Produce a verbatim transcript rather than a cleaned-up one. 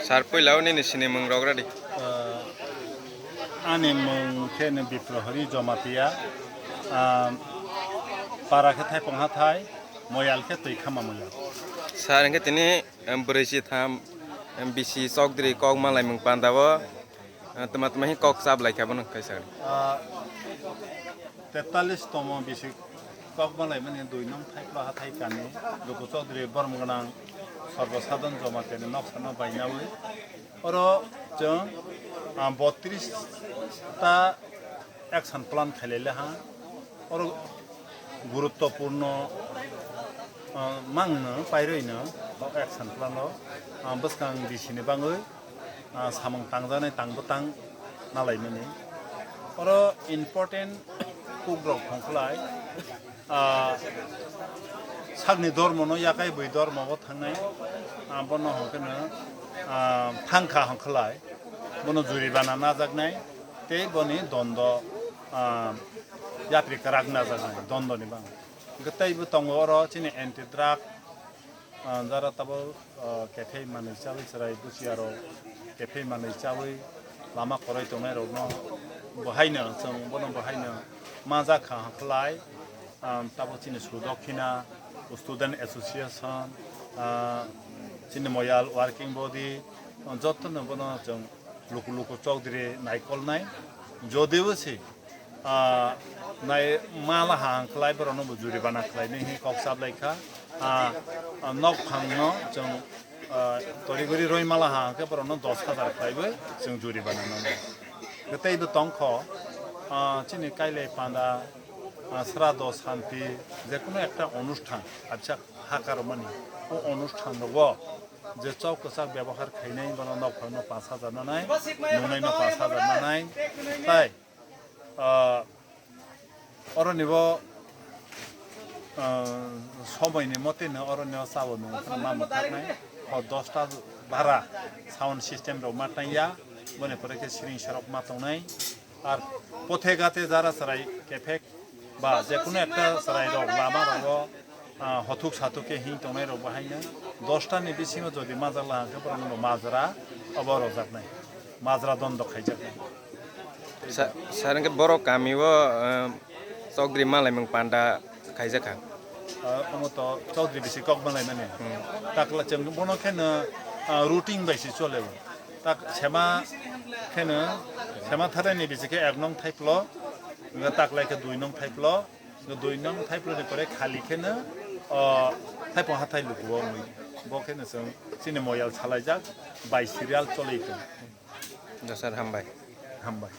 Sir, puila o nini sinimung rok radi. Ah, ani mung khe no Biprohori Jomatia. Ah, para khe Thaipung Hathai, moyal khe Twikhama moyal. Sir, hwnkhe tini, em, brwi si tham, em, bisi chokdri kok malaimung panda o, eh, tuma tuma hi kok chap lai kha bono kaisa. Ah, Tetalis tomo bisi kok malaimani dui nong Thaiplo hathai kani Luku Chaudhuri Bormgwnang Sarbo Sadhan Jomatiani noksano bainawi. Oro chwng, ah, botris ta action plan khailai le ha. Oro guruttopurno, ah, mangno pairwino o action plan o, ah, bwskang bisi ni bangwi ah, samung tangjaknai tang bwtang nalaimani. Oro important kuk rok hongkhlai, ah, sakni dormo no yakai bui dormo bo thangnai, ah, bono hongkheno, ah, thangkha hongkhlai, bono juribana najaknai tei boni dondo, ah, yapri kwrak najaknai dondoni bang. Hwnkhe teibo tongo oro chini anti drug, ah, jara tabuk, ah, kephei manwi chawi chwrai buchiya rok kephei manwi chawi lama kwrwi tongnai rokno bo haino chwng bono bo haino ma jak kha hwnkhlai, ah, tabuk chini Sudokhina Student Association, ah, chini Moyal Working Body, ah, jotono bono chwng luku luku chokdri naikolnai jodibo se ah, nai mala ha ang khlai borokno bo juribana khlainai hi kok chap lai kha. Ah, ah, nok phangno chwng, ah, tori guri roi mala ha ang khe borokno dos hajar khlaiwi chwng juribana nango. Tei bo tong kho, ah, chini kailai panda, ah, srado santi, je kono ekta onusthan, abisa ha karomani, o onusthan rogo je chok kwchak byabohar khainai, bono nok phangno panch hajar nanai, nungnaino panch hajar nanai, tai Ah, oroni bo, ah, somoini mote no oroni o chabo nung phano ma mwthaknai. Hor dosta bara sound system rok ma tangya, boni pore khe siring sorok ma tongnai. Ar pothe gate jara chwrai kephek ba je kono ekta chwrai rok lama rogo, ah, hothuk sathuk khe hing tongnai rok bo haino dosta ni bisingo jodi majak la hwnkhe borok no majra obo rojaknai, majra dondo khaijaknai. Sa-, sir, hwnkhe borok kami o, ah, chokdri malaimung panda khaijak kha. Ah, omo to chokdri bisi kok malaimani. Hmm. Takla chwng bono kheno, ah, routine bai se chole. Tak sema kheno, sema tharai ni bisi khe ek nong thaiplo, hwnkhe taklai khe dui nong thaiplo. Dui nong thaiplo ni pore khali kheno, o, thaipung hathai luku o mui. Bo kheno chwng chini moyal salaijak bai serial choli tong. Da sir, hambai. Hambai.